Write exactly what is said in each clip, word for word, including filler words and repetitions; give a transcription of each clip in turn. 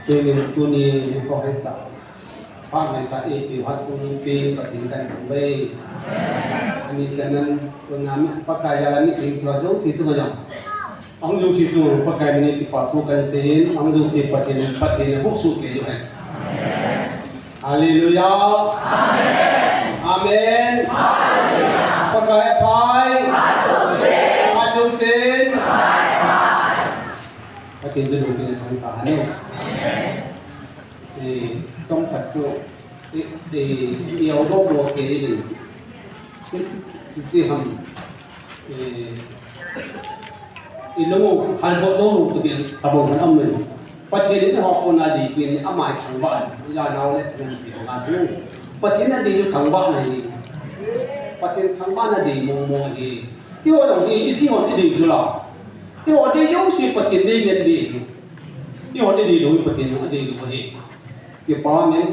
Senin tuni ko heta. Pa ngai ta e pi hat chung pi Pathen kan bai. Ani chanan tuna mi Pakai jala mi thing thua jouse chung jong. Ahung jouse chung Pakai min in kipa thu kan seiyin, ahung jouse Pathen, Pathen in abuh soh kei johen. Hallelujah. Amen. Pakai aphai. Ajouse. Pathen chu lungdon in chang tahen. Eh, chomkhat chu, eh, eh, i au doh mo kei in. Ti ham. Eh, i lung u hal doh doh tu bin tabang han amen. Pathen in ho kona dei pin ama thangvah, ila nau le thang si nga chu. Pathen a dei chu thangvah na hi. Pathen thangvah na dei mong mong hi. Eiho jong hi, eiho hi dei chu la. Eiho dei jouse Pathen dei ngen dei. Eiho dei dei lou Pathen jong dei lou hi. Kipa min.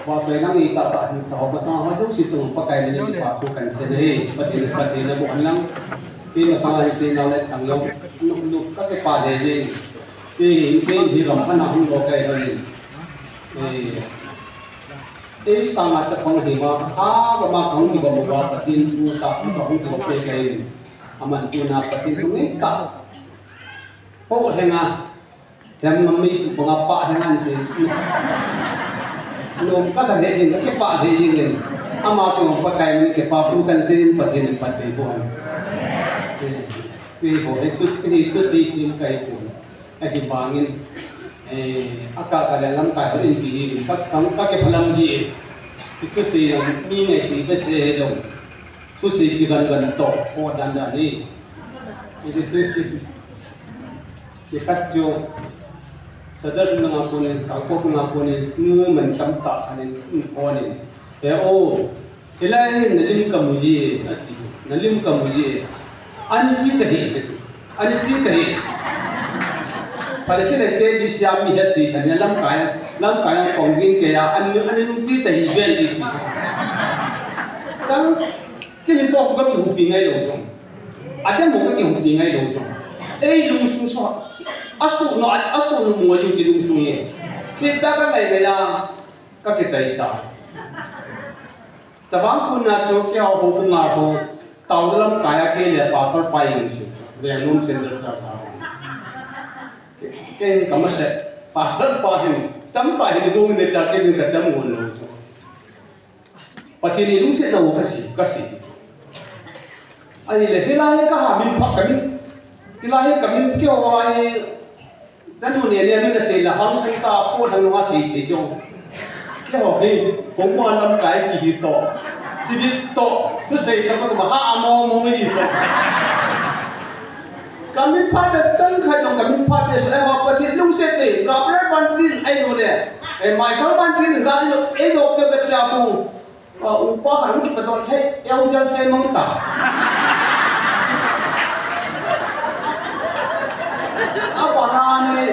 Pastor nang i tah tah hin sa ho, masang ho jouse chung Pakai min in kipa thu kan sei ahi. Pathen, Pathen aboh hen lang. Kei masang a hin sei nau le thang jong. Nuk, nuk ka kipah lheh jeng. Kei hin, kei hin hi gam pha na hung doh kai lhon in. Eh, ei sanga chapang hi ma, ha, ba ma ka hung kigom uva, Pathen thu tahsa ka hung kigom peh kai in. Aman tuna Pathen thu ngai tah. Po lhenga. Hem ngam mei tu banga pah lhenga in sei. Nom ka sa lheh jeng, ka kipah lheh jeng in. Ama chung Pakai min in kipa thu kan sei in Pathen in phatthei boh hen. Eh, eh, ho, eh, thu, eh, thusei thim kai pon. Ahivangin, eh, aka ka le lamkai hon in kihi in ka, ka, ka kiphalam ji e. Thusei jong mi ngai ti behseh hilou. Thusei kigan gan toh, ho dan dan hi. It is Nikhat chu Sadar langa konin, Kangpokpi langa konin, nu man tamtah khat in, in phone in, "He o, hilai hin na lim ka mu ji e," ati chu. "Na lim ka mu ji e. Ani chi ta hi," ati. "Ani chi ta hi. Phalei chile ke di siam mi he," ati khan, "Lamkai, lamkai ang kong ding ke ya, ani, ani nung chi ta hi ven," ati chu. Chang, kini so ka kihupi ngai lou jong. Adem mo ka kihupi ngai lou jong. Ei lungsung so, asu no, asu no mo ju ti lungsung ye. Ti ta ka ngai ngai ya, ka kichaisa. Chavang Kun a chu keiho ho bunga ho, tao lamkai a kei le pastor pa in si. Ve nom Central Church a. Kei, kei ka masa, pastor pa hin, tamtah hin dong ne ta kei ka tam ngon lou jong. Pathen in lungset lou kasei, kasei. Ahile, hilai hi ka ha min pha ka min, hilai hi ka min keiho a hi, chanu nene min asei la hang san ta po thang nunga sei thei chu. Keiho hi, kong mo lamkai kihi toh, kidit toh, thusei toh ka ma ha amo mo ngi chu. Ka min phat be chang khat jong ka min phat be su le ho Pathen lungset be, Gabriel Van Tin ai lo le, eh, Michael Van Tin ga lo, eh, lo pe ka tia pu. Ah, upa han ki pa dot thei, eh, u jal thei mang ta. Apa na ni,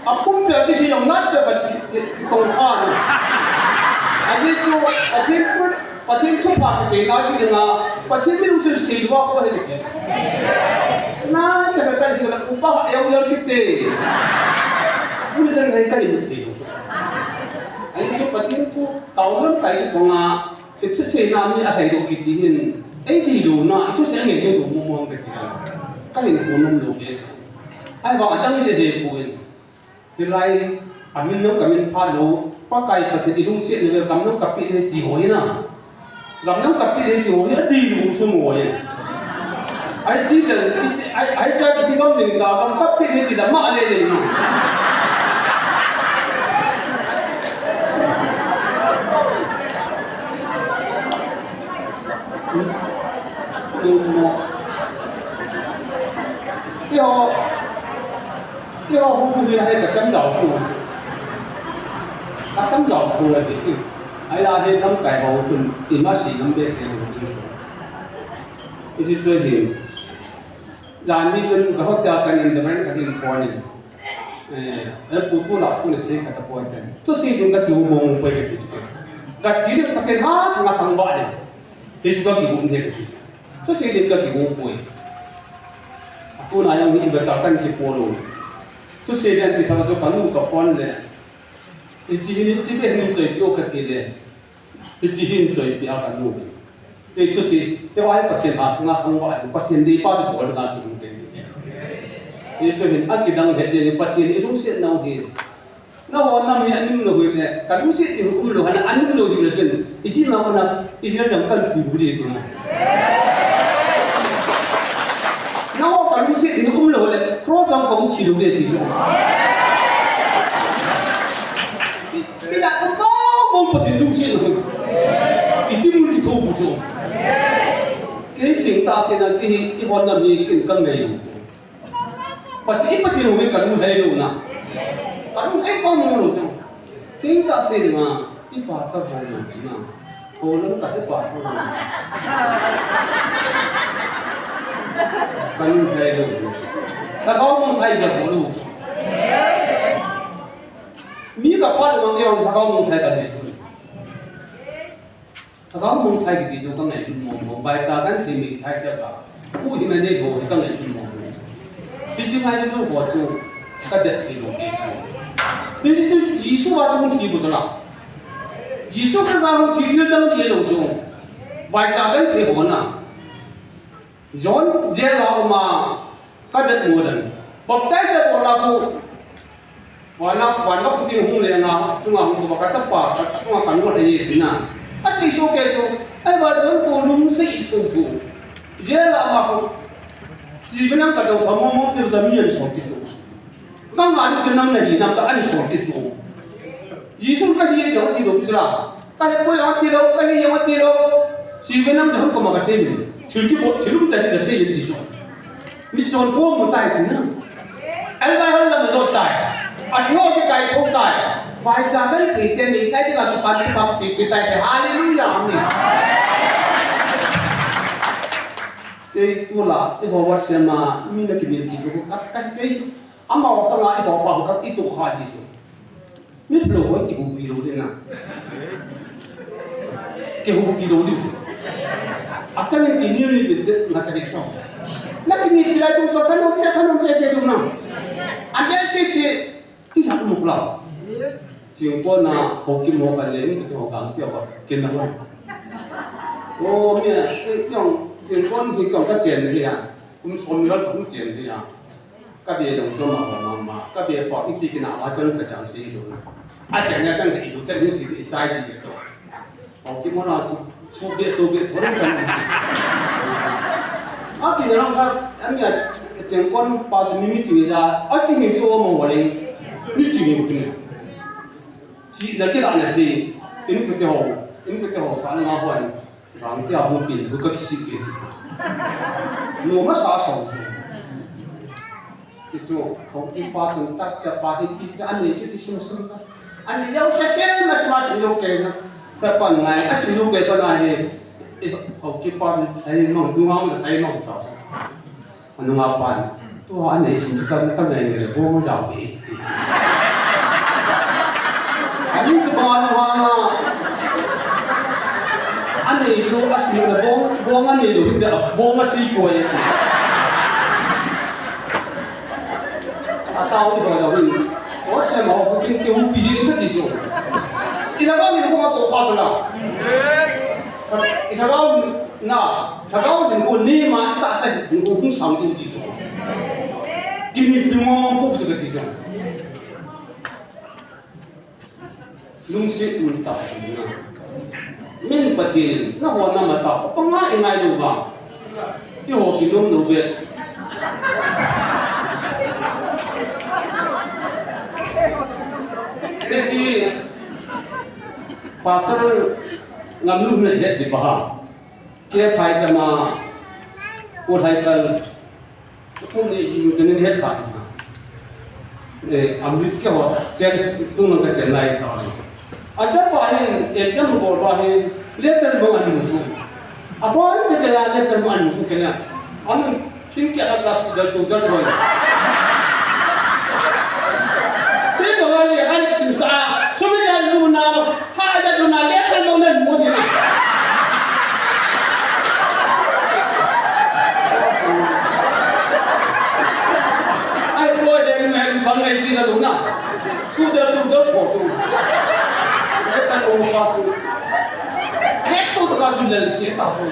a pum pe ki si jong na cha ba ki, ki, ki tong kha ni. Aji chu, Pathen pu, Pathen thupha kisei na kiding a, Pathen mi lungset sei lou a kho he kiti. Na, chaka kani sei la upa, eh, u jal kiti. Uni jang hai kani mu thei lou. Ahi chu Pathen thu tao lamkai kibang a, i thusei na mi ahai lou kiti hin, ei dei lou na, i thusei a ngen ding lou mo mo kati a. Kahin ko nom lou kei chu. Ahivang adang hi le he poi. Hilai, a min nang ka min phat lou, Pakai Pathen i lungset na le gam nang ka pe le ti ho hi na. Gam nang ka pe le ti ho hi, adei lou sum ho hi. Ai chi dan, i chi, ai, ai cha ki gam ding ta, gam ka pe le ti la ma le le no. Mo. Keiho, keiho hu hu hi la he ka tam dau hu. Ka tam dau hu la di. Ai la he tam kai ho tun i ma si nam be se hu di. I si choi hi. Jan ni chun ka hotel kan in the van kan in phone in. Eh, eh, pu pu la thu le se ka ta poi ten. Thusei ding ka ti u mong poi ka ti chu. Ka ti le Pathen ha thang a thang ba de. Ti chu ka ki bu ne ka ti. Thusei ding ka ti u poi. A pu na yang ni ba sa kan ki po lo. Thusei den ti thang chu kanu ka phone le. Hiche hin, hiche beh hin choipi o kati le. Hiche hin choipi a kanu. Kei thusei, kei vai Pathen a thanga thangvah, Pathen deipa chu bol na chu kei. Hichu hin akidang het jeng in Pathen ilungset nau hi. Nangho nam hi anim lou hile, kalungset ding umlou, hana anim lou hile chun, ijeh inem a kona, Israel gam kahin pui lou ding ti na. Nangho kalungset ding umlou hile, cross a kahung thi lou ding ti chu. Kei a mong mong Pathen lungset lou. Iti mun kithou bu chu. Kei thengtah seh na kei hi, eihon nam hi kin kangai lou chu. Pathen, i Pathen hou hi kalung hei lou na. Kalung hei pon lou chu. Thengtah seh dinga, i pastor hou na, na. Hou lou ka i pastor hou na. Kalung hei lou. Lhagao mangthah ga hou lou chu. Mi ka phat lou nge lhagao mangthah ka nei. Lhagao mangthah kiti chu ka ngailut mong mong, vaicha genthei meithai cha ka. U hi na nei ho hi ka ngailut mong mong. Hiche ngailut ho chu ka det thei lou kei. Hiche chu Jesu a chu thi bu chu la. Jesu Christa a thi thil dang nei lou chu. Vaicha genthei ho na. John jail a um a, ka det mu dan. Baptize a bol a khu, van a, van a khuti hung le nga, chunga hung tou a ka chapa, ka chunga ka nu le ye tina. Asei soh kei chu, ahivang John khu lungset i thou chu. Jail a um a khu, chi ve nang ka dou pha mong mong thil dang mi ahin sol kit chu. Nang a ding chu nang nahi nam tah ahin sol kit chu. Jesu kahi e ti lou chu la. Kahe poi ati lou, kahi e ati lou. Chi ve nang chu hung koma kasei in. Thil kibol, thil umchan kasei in ti chu. Michonpha mu tai ti na. Elbai hal lam jot tai. Athi ho kikai thou tai. Vaicha genthei te meithai cha ka kipan kipa kasei pe tai te. Hallelujah. Amen. Kei tu la, eiho WhatsApp a, mi na kimin ti ko kat kat kei. Amaho sanga eiho pa ho khat i toh kha ji chu. Mitlou ho kihoupi lou ding na. Kihoupi lou ding chu. Achangin kinel nel ding na ta ding chu. Na kinel pi lai sung so thanom che, thanom che che ding na. Amel se se. Ti sa mo la. Chingpon a Haokip ho khat le, in kati ho kang ti ho, ken na ho. O, mi a, eh, jong, Chingpon hi jong ka chen hi a. Kum som ni lou ka chen hi a. Ka be jong jom a ho ma ma. Ka be pa iti kina a chang ka chang si lou. A chen na chang ka i lou chen ni si i sai ji to. Haokip mo na chu, chu be to be thon chan. A ti na lang ka, a mi a, Chingpon pa chu mi mi ching ja, a ching ni chu mo mo le. Mi ching ni chu ni. Chi na ke la na thi, in kati ho, in kati ho sa na ho ni. Rang ti a hung pin, hu ka kisih ke ti. Lo ma sa sa chu. Ti chu, Haokip pa chun ta cha pa hi pi ta ani chu ti sim sim ta. Ani yau sa se ma sa ma ti lo ke na. Ka pan ngai, a si lo ke pan a hi. E, Haokip pa chun thai ma, nu ma thai ma ta. Anunga pan. Tu ani sim ka, ka ngai ngai le bong jao hi. Ani chu ba nu ha na. Ani chu a si na bong, bong ani lo hi ta, bong a si ko e. A tao ni ba lo ni. O se ma ko kin te u pi ni ka ti chu. I la ga mi ko ma to kha so la. I la ga na, la ga ni ko ni ma ta sa ni ko hung sang ti ti chu. Kini pi mo mo ko tu ka ti chu. Lungset um tah na. Min Pathen in, nangho nam a tah, panga i ngai lou vang. Eiho kinom lou ve. Hiche, Pastor Ngamlun na het di pa ha. Kei phaicham a, u Lhaikal, kum ni hi nu tenin het kha. Eh, amit keiho, chen, tung nang ka chen lai ta. Achapa hin, exam bol ba hin, letter bang ahin mu chu. Abon cha kei a letter bang ahin mu chu kei a. Amun, Thingkeh a class dal tu dal thoi. Pi banga le ani sim sa, sumi ya luna, tha ya luna, le ta mo na mo di na. Ai, boy, de nu, nu, thang ai. Lal si ta fu.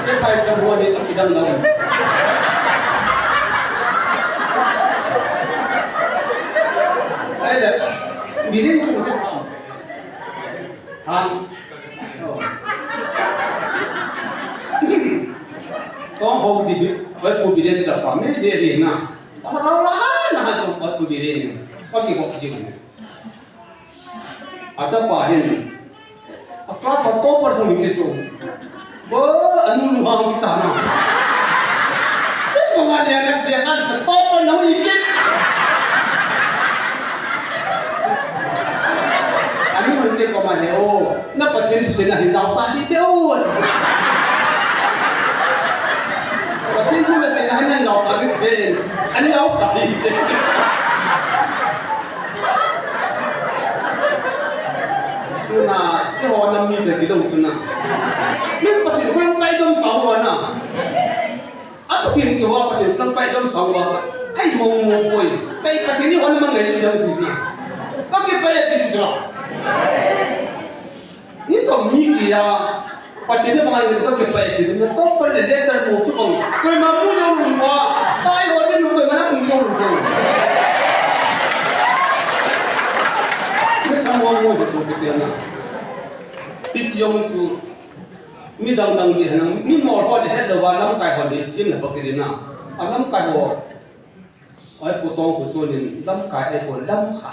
Te pai sa hu ni ki dang dang. Ai le, mi rin ku he pa. Han. Tong ho di bi, oi ku bi rin sa pa, mi le ri na. Pa ka la na ha chong pa ku bi rin. Pa ki ko ji ni. Achapa hin. A class a topper hung kit chu. Bo, anu nu hung kit ta na. Simo nga dia na dia kan topper na hung kit. Anu hung kit ko ma he o. Na Pathen thuseina hin jao sa di be o. Pathen thuseina hin jao sa di be. Ani jao sa di be. Tuna, keiho nam mite kidou chu na. Min Pathen khut lang pai dom sao va na. A Pathen keiho a Pathen khut lang pai dom sao va. Ai mong mong poi. Kei Pathen hi hon mang ngai lu jam tu na. Ka kipai a ti lu jam. Hi to mi kia. Pathen in bang a ka kipai ti, na topper le letter mo chu bang. Koima mu jong lou a. Keiho din koima na mu jong lou chu. Ni sa mo mo so kiti na. Ti chi jong chu. Mi dang dang ni hanang, mi mo ho le het lou va lamkai ho ni chin na pakiri na. A lamkai ho. Ai, pu Tong Pu Sun in lamkai ai pu lam kha.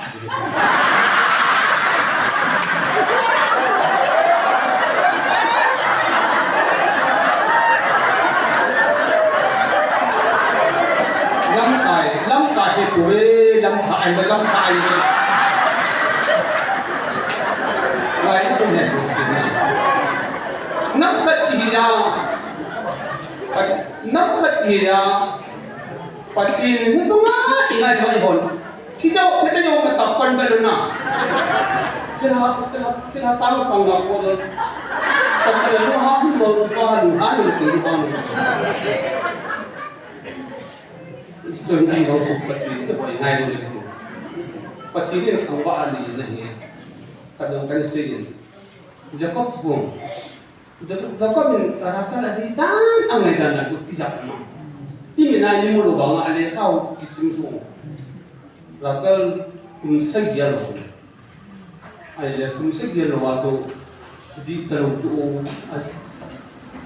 Lamkai, lamkai ai pu e, lam kha ai, lam kha ai. Lai ni tum ne su. Nam khat ki ya. Nam khat ki ya. Pathen in hung tung a, i ngai ngai hon. Thi jao, thi te jao na tap pan bel na. Thil ha, thil ha, thil ha sang sang na ko don. Pathen in ha hung lo, ha hung ha hung lo, ha hung lo. Chun an lo su Pathen in hoi ngai lo le tu. Pathen in thangvah a ni na hi. Ka dong kan sei in. Jacob hung. Jacob in Rachel a dei dan a ngaidan a lut tijat ma. I min a i mu lou vang a le kau kisim su. Rachel kum sagi a lou. Ai le kum sagi a lou a chu dei ta lou chu a.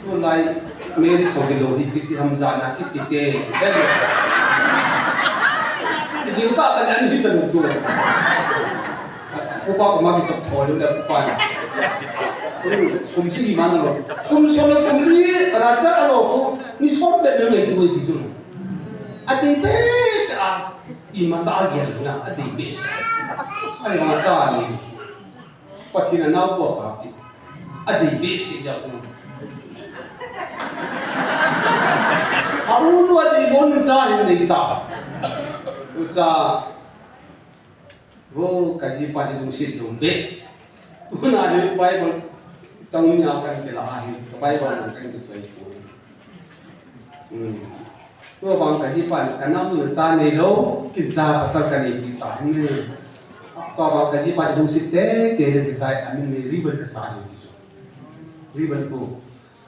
Tulai Mary Sogilo hi ipi ti ham jana kipi te. Jingkah kah le ani hi ta lou chu. Upa koma kichop tho lou le upa na. Kum sagi ma na lou. Kum som le kum li Rachel a lou khu ni som le ni nei tu ti chu. A dei behseh a, imacha a gel na, a dei behseh. Ai ma cha ni. Pathen in anao pu a kha pi. A dei behseh jeh chun. A u nu a dei bon cha hin nei ta. U cha. Vo, ka jipa hi lungset lou be. Tuna hi Bible tang ni a kan kila ahi. Ka Bible kan kichoi pu. Hmm. Tua bang ka jipa in ka naonu cha neilou, kin cha pasal ka nei kit ta hi me. Tua bang ka jipa in lungset teitei le kit tai, amin Reverend ka sa hi ti chu. Reverend ko.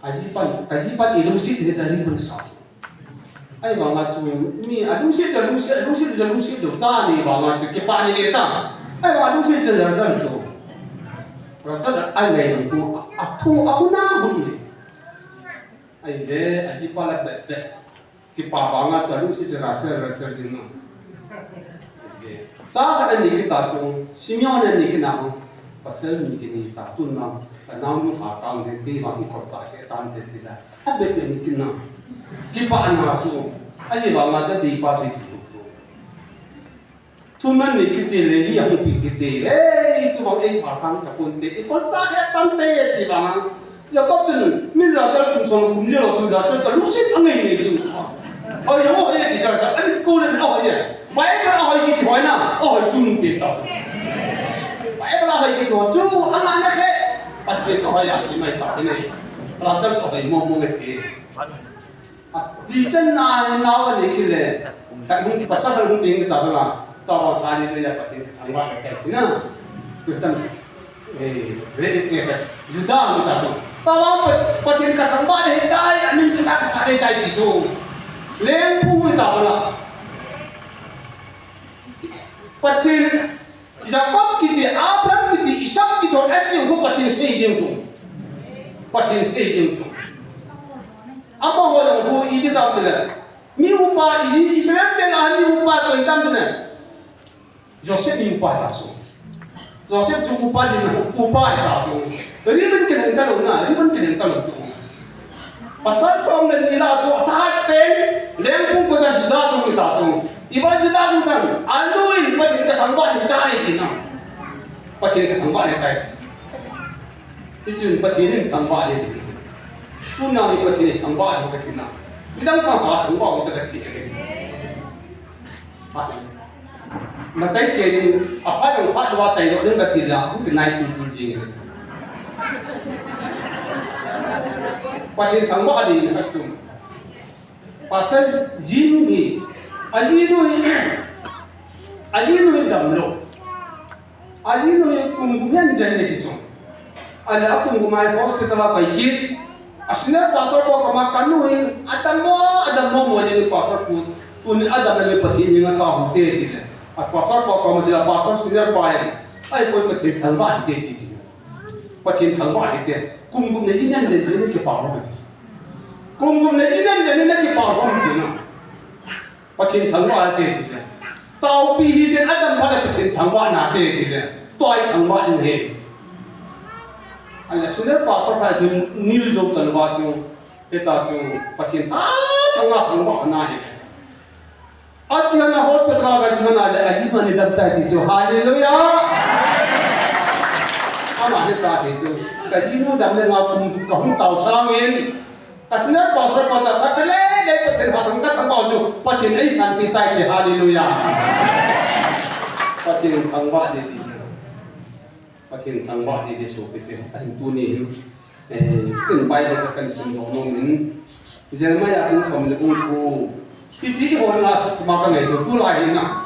A jipa in, ka jipa in lungset teitei Reverend sa chu. Ahivanga chu, mi a lungset chu, lungset, lungset chu, lungset lou cha nei vanga chu, kipah ni le ta. Ahivanga lungset chu, Rachel chu. Rachel a ngai nung ko, a thu, a hun a hun ni. Ahile, a jipa la bet bet. Kipa vanga chu alungset chu Rachel, Rachel ding no. Sa khat anei kit ta chu, Simeon anei kit na ho, pasal ni kinei ta, tun na, ka naonu ha tang den, kei vang i kot sa ke tan den ti da. A bet bet ni kin na. Kipa na chu, ahivanga chu deipa chu ti chu. Thuman nei kit te le, hi a hung pi kit te. Ei, tu bang ei tha thang ta pon te. I kot sa he tan te ti bang. Jacob chun, min Rachel kum som kum ni lou tu Rachel cha lungset a ngai nei ding. Hoi, hoi, hoi, ti cha cha. Ani ko le, hoi, hoi. Bible a hoi kiti hoi na. A hoi chung pi ta. Bible a hoi kiti hoi chu, ama na khe. Pathen ka hoi a si mai ta ni. Rachel sa hoi mo mo ngai te. Ti chan na, nao anei kit le. Khat hung pasal khat hung peng ta sala. Tua bang hallelujah Pathen ka thangvah ka kai tina. Tua tam si. Eh, re, eh, eh, Judah mi ta chu. Tabang Pathen ka thangvah le hitai, amin chu na ka sa le tai ti chu. Lengphung mi ta chu la. Pathen Jacob kiti, Abraham kiti, Isaac kiti, Esau ko Pathen sei jing chu. Pathen sei jing chu. Amaho lang ko iti tam le. Mi upa, Israel te la mi upa ko itam le. Joseph mi upa ta chu. Joseph chu upa din, upa ta chu. Ribbon kileng talou na, ribbon kileng talou chu. Pasal som le ni la chu, athahat pen, lengphung ko dan Judah chu mi ta chu. Iba Judah chu kan, anu in Pathen ka thangvah ni tai ti na. Pathen ka thangvah ni tai ti. Hichun Pathen in thangvah ni. Tuna hi Pathen in thangvah ni ka ti na. Midang sang ha thangvah ta ka ti ni. Machai ke ni, aphat dong phat lou a chai lou ding kati la, hung kinai tul tul jing. Pathen thangvah ding kati chu. Pastor Jim ni, ajinu hi, ajinu hi damlou. Ajinu hi kum gup hen jen ni ti chu. Ahile akum gup mai hospital a pai kit. A senior pastor pa koma kanu hi, adammo, adammo mo jeng pastor pu, tuni adamna le Pathen henga tahu te ti le. A pastor pa koma jila pastor senior pa hi, ai koi Pathen thangvah hite ti ti. Pathen thangvah hite. Kum gup na jin jen jen ni kipah mo ti. Kum gup na jin jen jen ni kipah mo ti na. Pathen thangvah te ti le. Taopi hi te adam pha le Pathen thangvah na te ti le. Tua hi thangvah ding he. Ahile senior pastor pa chu nil jou ta lou va chu. Heta chu Pathen a thangvah thangvah na he. Ati hana hospital a gal chu na le aji mani dam tai ti chu. Hallelujah. Ama heta se chu. Ka jinu dam le nga kum ka hung tao sangin. Ka senior pastor pa ta khat le le Pathen ha thang ka thang ba chu Pathen ei han ti tai ti, hallelujah. Pathen thangvah ni ti. Pathen thangvah ni ti so pite. Ahin tuni hin. Eh, kin Bible ka kan sim doh nom in. Jeremiah bung som le bung ko. Hiche eiho nga sut ma ka ngaito tulai hin na.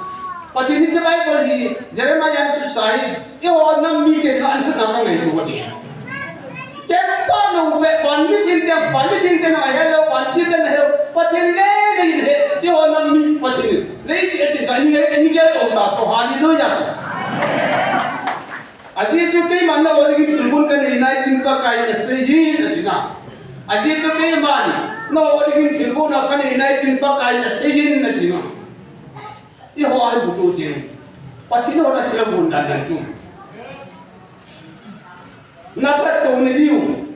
Pathen hiche Bible hi Jeremiah in sut sa hi, eiho nam mite nga an sut na ka ngaito ahi. Kei pa lou ve, van mitheng te, van mitheng te na he lou, van thil te na he lou, Pathen le le in he, eiho nam mi Pathen. Leiset a sing ka ni ngai, ni ngai to ta, so hallelujah. Ajeh chu keiman na origin thilgon ka nei nai tin Pakai in asei in ati na. Ajeh chu keiman na origin thilgon ka nei nai tin Pakai in asei in ati na. Eiho a hin bu chu ching. Pathen ho na thilgon dan dan chu. Na phatto ni diu.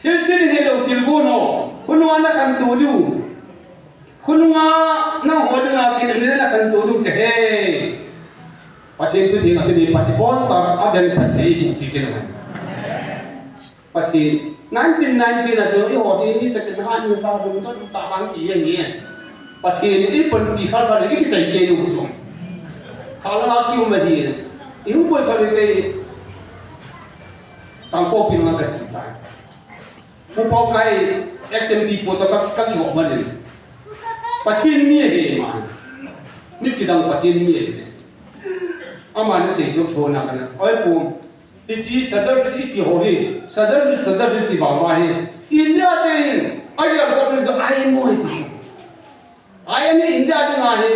Thilse ding hilou thilgon ho, khonunga na khantou diu. Khonunga nangho dinga kidemna na khantou diu kahi. Pathen thu theng a tuni phat ibon cha a vel phat thei ihi ti kilou. Pathen nineteen ninety na chu eiho hi mi takin ha ni ba dum ton ta bang ki yang ye. Pathen in panpi khal khal in kichai kei u chu. Sala ki um hi. I um boi pha le kei. Kangpokpi langa ka che tai. Pu Paokai H M P po to ka, ka kihou man in. Pathen mi ahi ma. Mi kidang Pathen mi ahi. Ama na sei chu kihou na ka na. Oi pu. Hiche Sadar hiche ti ho hi. Sadar, Sadar ti vang va hi. India te hin. Ai ya ko ni zo ai mo hi ti. Ai, ani India dinga hi,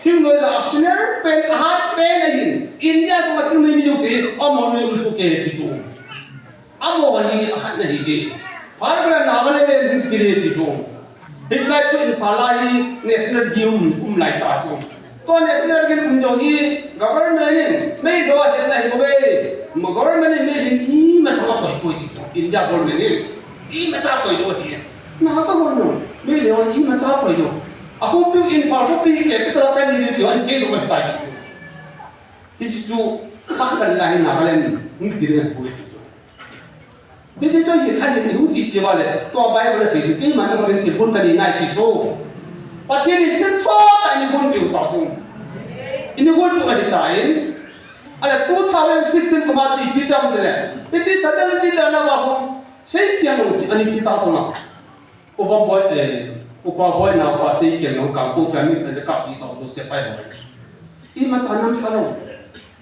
thingnoi la senior pen, ahat pen ahin, India sunga thingnoi mi jouse, amaho noi um soh kei ti chu. Amaho hi akhat na hi ve. Phalbi la Nagaland in hung kile ti chu. Hiche lai chu Imphal a hi National Gym um lai ta chu. Tua National Gym um jong hi government in Meitei ho a hetna hi bou ve. Ma government in Meitei imacha koi koi ti chu. India government in imacha koi lou hi. Naga bol lou, Meitei hon imacha koi lou. Akhopi u Imphal khopi hi capital a kani diu ti ho, ani sei lou ahitai. Hiche chu, pakhat lai hi Nagaland, hung kiding ahi bou ti chu. Hiche chu hin, ahin hung che che uva le, tua Bible a sei chu, keiman na origin thilgon ka nei nai ti chu. Pathen in thil chom tah eini gonpeh u ta chu. Eini gonpeh u ahitai. Ahile two thousand sixteen kum a chu ipi tam tile. Hiche Sadar Hills a na va hung. Sei kiang lou chi, ani chi ta chu na. Upa Boi, eh, Upa Boi naopa Seikiang jong Kangpokpi a mi khat in kap di tah chu sepai ho. Imacha namsa lou.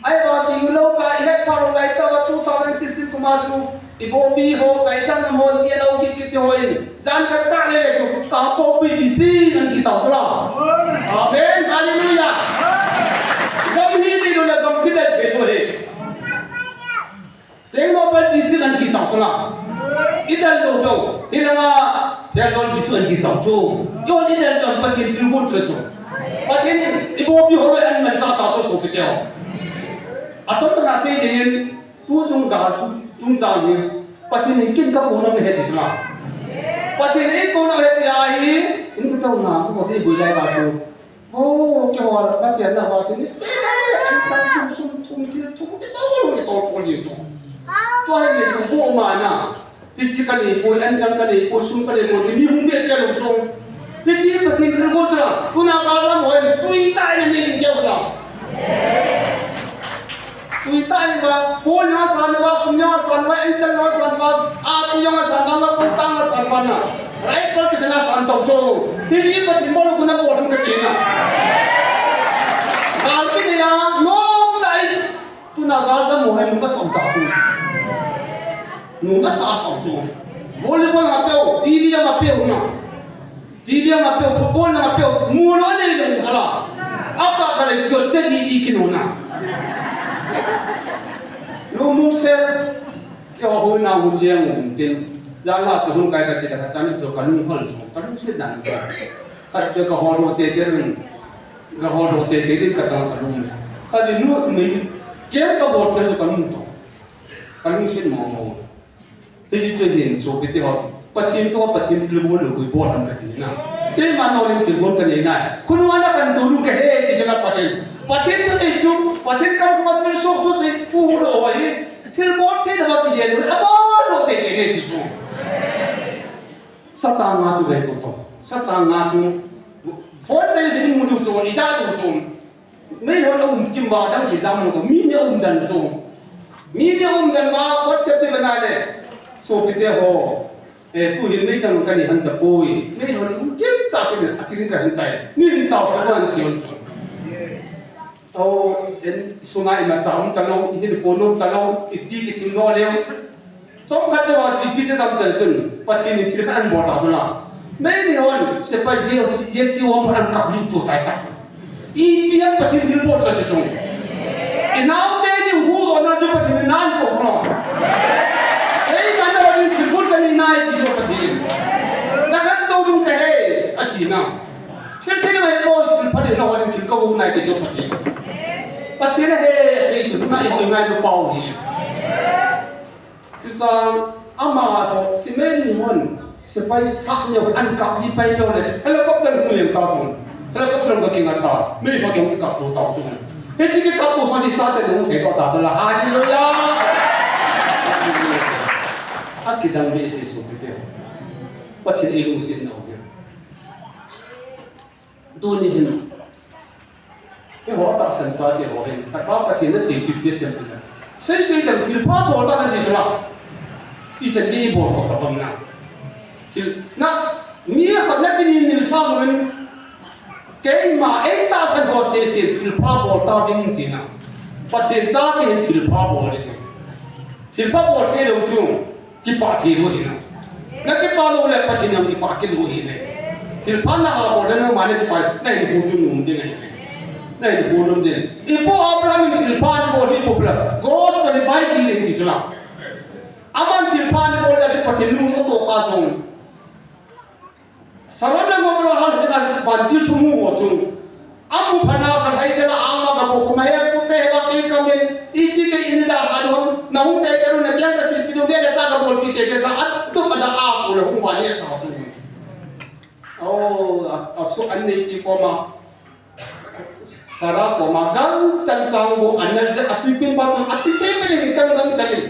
Ahivang kihilou ka, ihet phalou lai tah a two thousand sixteen kum a chu, ibopi ho, kaidam ho, ti alou kit kit ho in, jan khat kah le le chu, Kangpokpi district ahin kitao chu la. Amen, hallelujah. Gam hi ding lou le gam kidel thei lou ahi. Tengnoupal district ahin kitao chu la. Idel lou lou. Hilanga Thelhol district ahin kitao chu. Eiho idel lou Pathen thilgon chu la chu. Pathen in ibopi ho le ahin manchah ta chu sopite ho. Achom tah a sei ding in, tu chungchang chu, chungchang hi Pathen in ken kakou nom ahi ti chu la. Pathen in eikou nom ahi ti ahi, in katouna, kakou te boi lai ba chu. Oh, keiho la kachenna uva chu niseh le, an tang thum sum thum thil thum kitol kitol pol jing chu. Tua hi mi lu bu ma na. Hiche kanei poi, an chang kanei poi, sum kanei poi, ti mi hung behseh lou chu. Hiche Pathen thilgon chu la, tuna kal lam hoi, tui tah in anei in keu la. Tui tah in va, pon jong asan uva, sum jong asan uva, anchang jong asan uva, atu jong asan uva, kotang asan uva na. Rifle kisan asan tau chu. Hiche Pathen bol u kona bol ham kati na. Gal kinei a, nom tah in. Tuna gal jam ho hi nung kasah tah chu. Nung kasah sah chu. Volleyball nga peu, T V nga peu na. T V nga peu, football nga peu, mu lou nei lou khala. Aka kale kyo che di di kinu na. Lu mu se, kyo ho na mu che ngu tin. Ya la chu hun kai ka che ka chani to ka lung hal chu, ka lungset dan ka. Khat pe ka hol doh tete rin. Ka hol doh tete rin ka tang ka lung. Khat pe nu mi kem ka bol pe chu ka lung to. Ka lungset mo mo. Hiche chu hin sopite ho. Pathen chu, Pathen thilgon lou koi bol ham kati na. Keima nolin thilgon kanei nai. Khonung a na khantou lou kahi ti chu la Pathen. Pathen thusei chu, Pathen kamsunga thilsoh thusei pu lou ho hi. Thilbol thei na ba kile lou, abol lou tete ti chu. Satan nga chu ve to to. Satan nga chu. Phone chai hi mu du chu, ija du chu. Meilhon aum kim uva dang si jam mo to, mi ni aum dan chu. Mi ni aum dan uva WhatsApp te kana le. Sopite ho. Eh, tu hin meichang kani han tapoi. Meilhon aum kim cha kim a ti ding kahin tai. Nin tao ko han ti hon chu. Au, en sunga imacha um talou, hin ko nom talou, iti kithing lou leu. Chomkhat lou a G P te tam tel chun, Pathen in thil khat ahin bol ta chu la. Meilhon, sepai J C, J C one ahin kap liu chu tai ta chu. Ipi ham Pathen thilbol ta chu chung. Inaote ni hu lona chu Pathen in ahin kou lou. Eima nolin thilbol kanei nai ti chu Pathen. Na khantou dung kahi, ati na. Thilsei nahipoi, thilpha ding naho ding thil kabu nai ti chu Pathen. Pathen ahi sei chu na ihoi ngai lou pau hi. Chuchang ama toh, si Meilhon, sepai sah neo, ahin kap li pai lou le, helicopter hung leng ta chu. Helicopter ka kinga ta, Meilhon toh kikap to ta chu. Hiche kikap to sa si sa te hung thei to ta chu la, hallelujah. Akidang behseh sopite. Pathen eilungset nau hi. Tuni hin. Eiho tahsan chate ho hin. Tapa Pathen in asei thilpha sem tina. Sei sei dam thilpha bol ta nati chu la. Ichan gei bol ho ta bang na. Thil na mi khat na kini nil sa mo in. Keima ei tahsan ho sei sei thilpha bol ta ding tina. Pathen chate hin thilpha bol ding. Thilpha bol thei lou chu. Kipah thei lou ahi na. Na kipah lou le Pathen in kipah kit lou ahi na. Thilpha na abol le na mane kipah na hin hu chu nom ding ahi. Na hin hu nom ding. Ipu Abraham in thilpha abol ipu pla. Gospel vai ki le ti chu la. Aman thilpha abol le Pathen lungset to kha chung. Sodom le Gomorrah hal hinga vantil thumu ho chu. Amu phana khat hai jela ama ka bu khuma he pute he ba kei kamin. Iti kei ini da ha dum. Na hu te ke ru na kya ka silpi dum le ta ka bolpi te ke ta at tu ma da a ko le hung wa le sa chu. Oh, a, a su an nei ki ko ma. Sarah koma gangtan chang bu an nal je atui pin pa tu atui te pe ni kan gangtan chang in.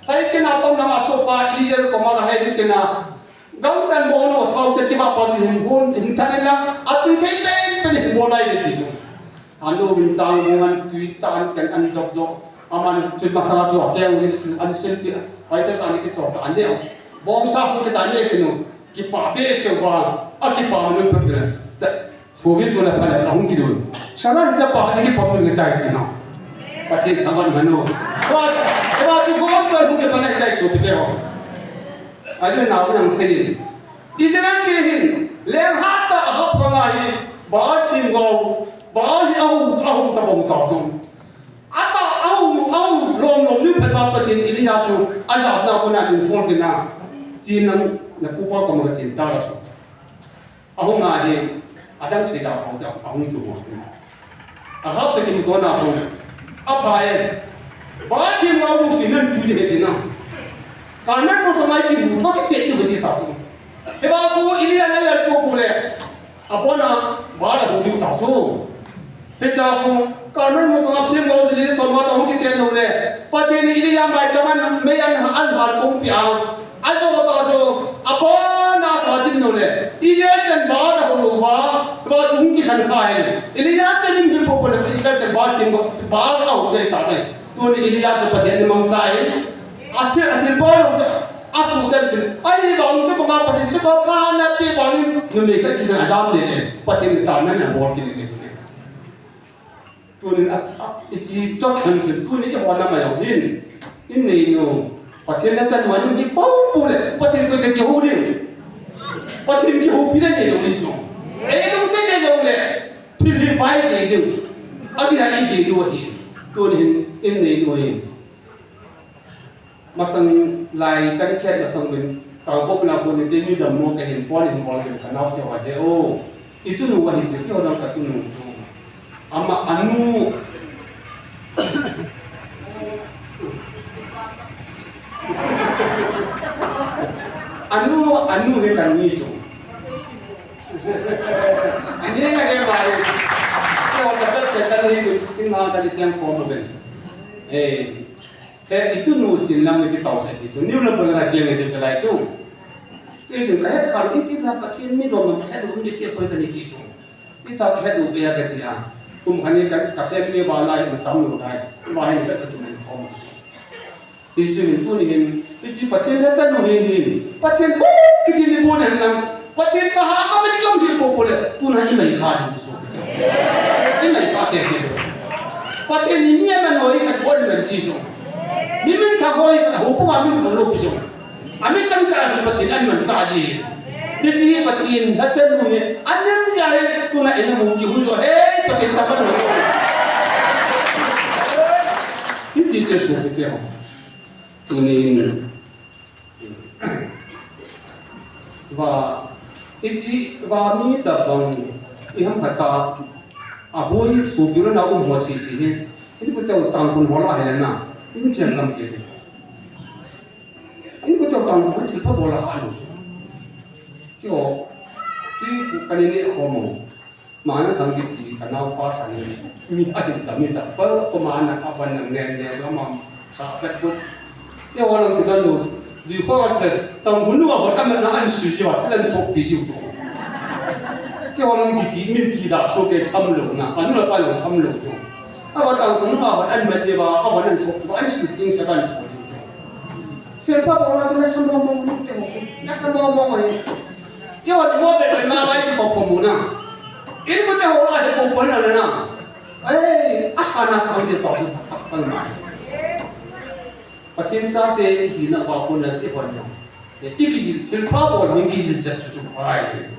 Hai kena tom na ma so pa Israel koma la hai ni kena gangtan bu no thau che ti ma pa tu hin bun hin tan la atui te pe pe ni bu lai ni ti. Anu min chang bu an tui tan kan an dok dok. Aman tui masala tu ke u ni an sil ti. Hai te ta ni ki so sa an ne. Bong sa hu ke ta ni ke nu. Kipa behseh uva, akipa manu phat le. Cha, Covid tu le phat le kahung kidon. Saran chapa kani kipa manu nge tai ti na. Pathen thangvah in um hen. Tua, tua chu gospel hung kipan ahi tai sopite ho. Ajeh chu nau nang seiyin. Israel te hin lenghat tah Ahab panga hi Baal themgao, Baal hi aho, aho tabang tah jong. Atah aho, aho lom lom ni phat a Pathen Elijah chu ajapna kona lungsual tina. Chin lang na pupa koma kachen ta la so. Ahung a hi, adang sei da pau da, ahung chu mo. Ahab te kimu kona hung. Apha e. Baal themgao lungset nan tu de he tina. Karmel masang a kimu tho kiti tu kiti ta so. Hiba khu Elijah na lal pu khu le. Abona Baal a hung diu ta so. Hiche a khu, Karmel masang a themgao jili som a ta hung kiti nu le. Pathen in Elijah maicham a mei an, an hal kong pi a. Ajo ta jo, abona ta jin nu le. Israel ten Baal a hung uva, Baal hung kikhen kha e. Elijah ten in bil po po le, Israel ten Baal themgao, Baal a hung de ta e. Tuni Elijah chu Pathen in mangcha e. Athil, athil Baal hung cha, athu ten bil. Ahi vang chu banga Pathen chu Baal kha na te Baal in, numei khat kisan ajam le le. Pathen in ta na na bol kit le le. Tunin as, a, ichi to khan kin, tunin i hona mai jong hin. In nei nu. Pathen lhacha nu ahin hi pau pau le. Pathen koi te kihou ding. Pathen kihoupi le nei jong hi chu. Ei lungset le jong le. Thil hi vai ding ding. Agi na i ding ding ahi. Tunin in nei nu hin. Masang lai kan khet masang min, ka bok na ko ni te mi dam mo ka hin phone in call in ka nau te wa he o. I tunu wa hi je ke o dang ka tunu chu. Ama anu. Anu, anu he kan ni chu. Ani nga he ba he. Ko ta ta se ta ni tin ma ta ni chang ko mo ben. Eh. He, i tunu chin lam ni ti tau sa ti chu. Niu lam pala na cheng ni ti chalai chu. Ti chu ka het kha, i ti la Pathen mi dom lam ka het um ni se poi ka ni ti chu. I ta ka het u be ya ka ti a. Kum khan ni ka, ka family ba lai ma cham lo lai. Ba hin ka tu men ko ma chu. Ti chu hin tuni hin, i chi Pathen lhacha nu hin hin. Pathen bu ki ti ni bu nan lam. Pathen kaha ka mani kam hi ko ko le, tuna i mai kha ding chu. I mai kha te te. Pathen ni mi a man hoi ka bol man chi chu. Mi min tha hoi ka hu ko ma min thang lo pi chu. A mi chang cha Pathen an man cha ji. Ni chi Pathen lhacha nu hi, an nen ja hi, tuna en mu ki hu jo. He, Pathen ta ka nu. Ni ti che su ki te ho. Tunin. Va, i chi, va mi ta bang, i ham khat ta, a boi su ki lo na um ho si si hi. In ku teu tang kun ho la he na, in chen kam ke te. In ku teu tang kun thil pha bol la ha lo su. Ki o, ti ku ka ni ne kho mo. Mana thang ki ti ka nau pa san ni. Ni a hin ta mi ta. Pa ko mana ka ban nang ne ne ga ma sa ka ku. Ye wa lang ti dan lu. Di ko a tle tang bu nu a ho ta ma na an si ji wa ta dan so pi ju ju. Ke wa lang ki ki min ki da so ke tham lo na. Anu la pa lo tham lo ju. A wa tang bu nu a ho an ma je ba a wa nan so ko an si ting sa ban so ju ju. Thil pha bol la na sa mo mo ni te mo. Na sa mo mo ni. Keiho ni mo be be ma lai ti ko ko mu na. In ko te ho a de ko ko na na. Ai, asa na sa de to ha sang mai. Pathen chate i hina uva kon na ti hon jong. I kijil thil pha bol hung kijil jat chu chu ai.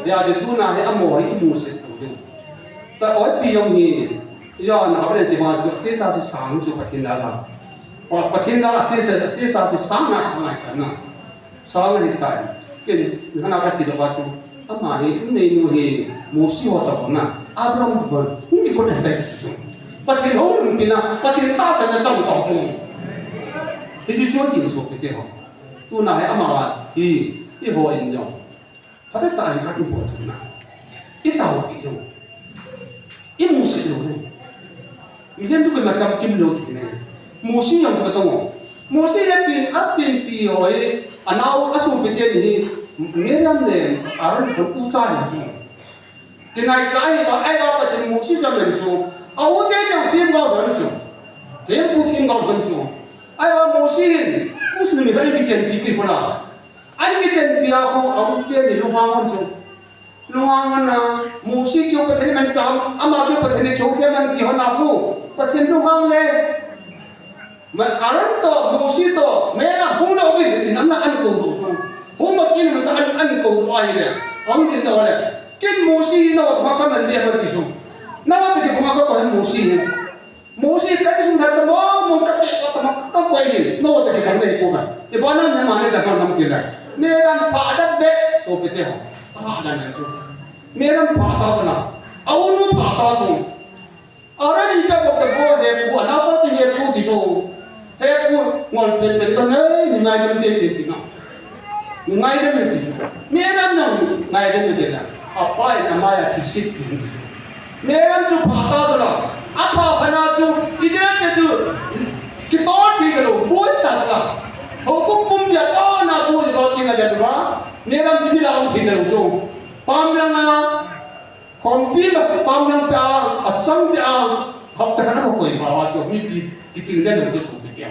Ya je tuna hi amo hi i mu se tu ding. Ta oi pi jong hi. Ya na ha bre se ma so status sang chu Pathen la la. Pa, Pathen la status, status sang na sang ai ta na. Sang ahi tai. Ken, hana ka ti lou va chu. Ama hi, in nei nu hi, Mosi ho ta kona. Abraham ta kona. Hung kikot ahi tai ti chu. Pathen houlimpi na, Pathen tahsan na chang tong chu. Hichu chu kin so kiti ho. Tuna hi ama hi, i ho in jong. Phatah tah in a i bol thei na. I tao kit u. I musit lou u. Mihem tu kima cham kim lou kit ne. Mosi jong chu katong u. Mosi le pin, a pinpi ho hi, anao a sopi te ni hi, Miriam le Aaron khun u cha hi chu. Kinai cha hi ba, ai ba Pathen Mosi jam len chu. A u te jong themgao lhon chu. Thempu themgao lhon chu. Ai ba Mosi hin, Muslim mi ba i kichenpi kit u la. An kichenpi a khu a u te ni lunghang hon chu. Lunghang ana, Mosi keu Pathen man cham, ama keu Pathen keu the man ti hon a hu. Pathen lunghang le. Man Aaron to, Mosi to, mera hung lo bin, ti nam na an ko do so. Hung ma kin ta an, an ko do ai le. Ang din do le. Kin Mosi na wa ma ka man dia ma ti so. Na wa ta ki ma ka ko Mosi he. Mosi kan sung tha chamo, mo ka pe ka tama ka koi ni. No ta ki bang nei ko ka. Iba na ne ma ne da bang nam ti la. Me dan pha dat be, so pe te ho. Ha dan ne so. Me dan pha ta so na. A u nu pha ta so. A ra ni ka ko te bo he pu, a na pa ti he pu ti so. He pu, ngol pe pe ka nei, ni ngai dam te te ti na. Ngai dam ti chu. Me ram nang ngai dam ti na. A pa in a mai a chi sit ti chu. Me ram chu pha ta chu la. A pha pha na chu i dam te chu. Ki to ti ka lo, boi ta chu la. Ho ko pum ya pa na boi ba ki na da ba. Me ram ti mi la ong ti da lo chu. Pam lang a. Khompi la pam lang pe a, a chang pe a. Khop ta ka na ko koi ba wa chu mi ki, ki ting da lo chu su ti ya.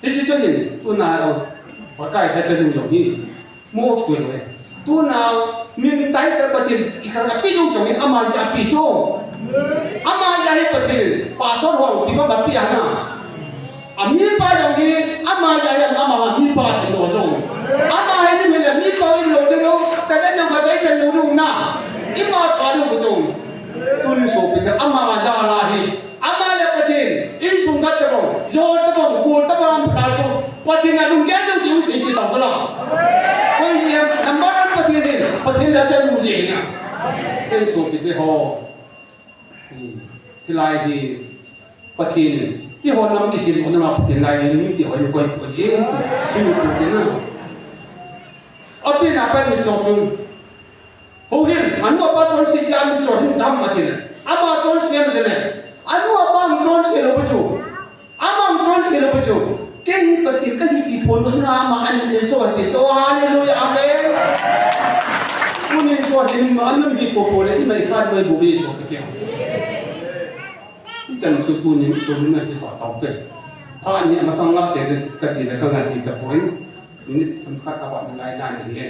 Hiche chu hin, tuna, Pakai lhacha nu jong hi, mo thu lo e. Tuna, min tai ka Pathen, i khang a pi jong jong hi, ama hi a pi chu. Ama hi a hi Pathen, pastor ho, pi pa ma pi a na. A mi pa jong hi, ama hi a hi, ama hi a mi pa pi lo jong. Ama hi ni mi le mi pa in lo de lo, ka le na ka le chen lo lu na. I ma ka lu jong. Tun so pi ta, ama ja la hi. Ama le Pathen, insung khat tabang, jol tabang, kul tabang, lam phatah chu, Pathen a lunggel jong si, si ki tong kala. Koi hi, number one Pathen hi, Pathen la chan mu je na. Insung kiti ho. Hmm. Hilai hi, Pathen hi, ti ho nam ki sim, ho nam Pathen lai hi, mi ti ho ni koi pu hi, si mi pu ti na. Api na pa ni chong chung. Houin, anu apa chonse jeh a min chon hin dam ati le. Ama chonse ati le. Anu apa hung chonse lou pu chu. Ama hung chonse lou pu chu. Kei hi Pathen kahi ti phon doh na ama an ni so ati chu. Hallelujah, amen. Tunin so ati ni ma an ni po po le, i mai phat mai bu ve so ati. I chan chu tunin so ni na ki sa tau te. Phat ni ama sang la te kati le ka ngal hi ta poi. Minute thum khat a vat na lai na ni.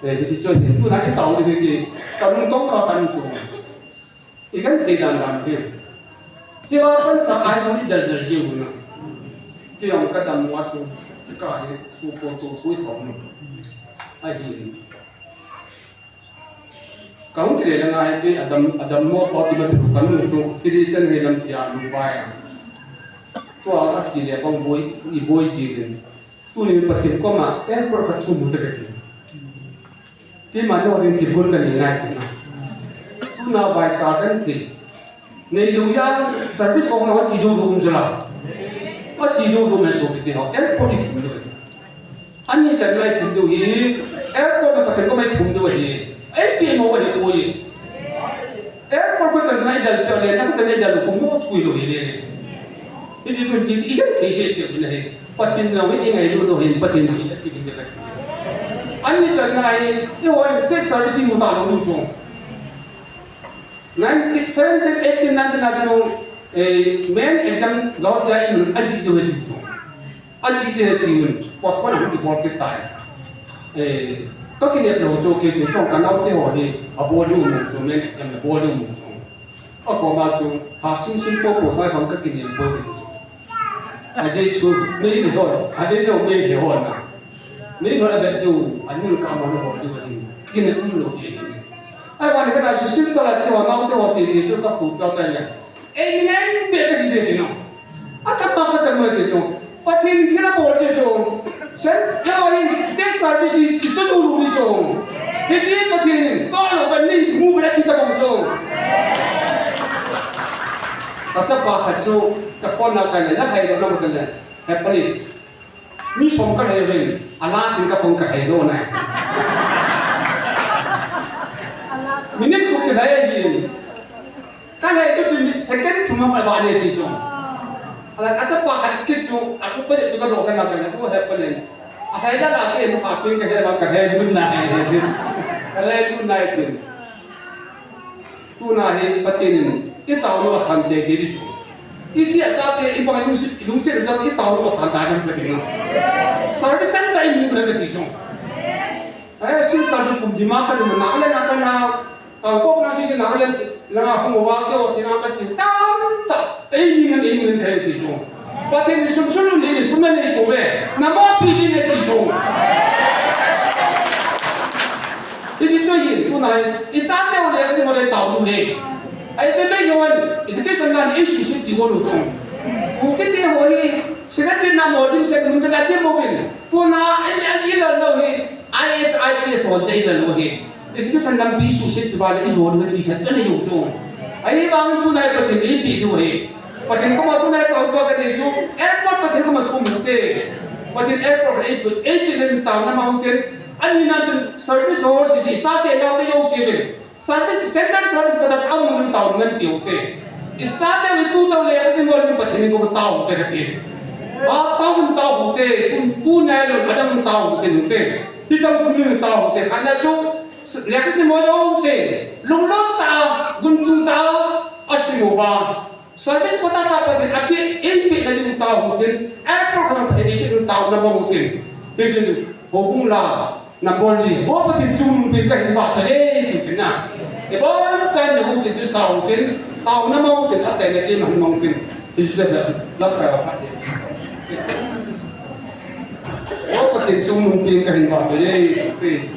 Eh, hiche chu hin tuna i tao ding hi ti, ka lungtong kha khan chu. I kan thei dan dan hi. Hiva pansa ai chu i dal dal jiu na. Kei jong ka dam mo a chu, chika hi, su po tu, sui thom na. Ahi. Ka hung kile le ngai te, a dam, a dam mo to ti ma thu ka nu chu, thiri chan he lam pia nu bai a. Tua a si le bang boi, i boi ji le. Tunin Pathen koma, airport khat thum mu ta kati. Keima neo ding thil gun kani ngai ti na. Tuna vaicha kan thei. Neilou a service hong na achi jou lou um chu la. Achi jou lou mai so kiti ho. Airport i thum lou. Ani chan lai thum lou hi. Airport a Pathen koma i thum lou hi. Ai pi mo ani poi. Airport ko chan lai dal pe le na chan lai dal ko mo thui lou hi le. Hiche chun ti i kan thei he se na he. Pathen lou hi i ngailu lou hin Pathen hi a ti ding ka. Ani chan ngai, i hoi state service mu ta lou chu. Nineteen, seventeen, eighteen, nineteen a chu, eh, main exam gao tia in a ji ding he ti chu. A ji ding he ti un. Postpone a hung kibol kit tai. Eh, ka kinep lou chu kei chu chong ka nao te ho hi a bol ding um chu main exam a bol ding um chu. A koma chu, ha sing sing po po tai khang ka kinem poi ti chu. A jeh chu, mei le hon, a le lo mei le hon na. Mei hon a bet du, a nul ka ma lo hon du a ding. Kinem um lou ti ni. Ai wan ka na su sim ta la ti wa nau te wa si si chu ka pu ta ta le. Ei, mi ngai be ka di be ti no. A ka pa ka ta mo ti chu. Pathen thil a bol chu chu. Sen, ya hi state service hi kichu tu lu ni chu. Hiche Pathen in, chalo ban ni mu ba ki ta bang chu. Ka chapa khat chu, ka phone na ka le, na hai do na mo le. He pali. Mi som ka hai rin, a la sin ka pong ka hai do na. Minute ko ke hai rin. Ka lhai tu tu second thum a ba ne ti chu. Ala ka chapa khat kit chu, a upa chu ka do ka na ka na, u he pa nen. A lhai da la ke nu ka pin ka he ma ka he lu na he ti. Ka he lu na he ti. Tuna hi Pathen in i tao lou a san te ti di chu. I ti a cha te i bang lungsi, lungsi cha i tao lou a san ta kan ka ti na. Service center i mu ka ti chu. Ai, Silchar chu kum dima ka dima na, ala na ka na, ka kop na si na, ala na hung wa ke wa si na ka chi tam ta. Ei, mi ngan, ei, mi ngan kai ti chu. Pathen in sum sulu ni, ni sum nei ko ve. Na mo pi ni nei ti chu. Hiti chu hin, tunai, i chate u le, i mo le tao du he. Ai, se me yo wan, i se ke san lan, i si si ti wo lu chu. U ke te ho hi, se ka tin na mo dim se mun ta ka dim mo vin. Tuna, ai, ai, i lo no hi, I A S, I P S ho se i lo no hi. Education lampi suhset tiva le i jol u ti khat chun i jong chu. Ahivangin tunai Pathen in eipeh diu ahi. Pathen koma tunai ka houpi ka ti chu. Airport Pathen koma thum u te. Pathen airport eipeh, eipeh le taona mang u te. Ani na chun service horse ji sa te na te jong si ve. Service center service ka ta amun taona man ti u te. I chate u tu tau le ka sim bol ni Pathen koma taona te ka ti. Ba taona taona te. Tun tunai lo adam taona te te. Hi jong tun taona te. Khat na chu Lekha sim ho jong se, lunglut tah a, gunchu tah a, asim uva. Service kotah tah Pathen in apeh, eipeh na ding u taona u tin, airport khat Pathen in eipeh na ding u taona mang u tin. Hichun, houbung la, number li, ho Pathen chungnungpen kahin vahchoi e, tin tin na. Ibon chan na u tin chu sa u tin, taona mang u tin, achaina keima hin mang u tin. Hichu la, la ka va Pathen. Ho Pathen chungnungpen kahin vahchoi e, tin tin.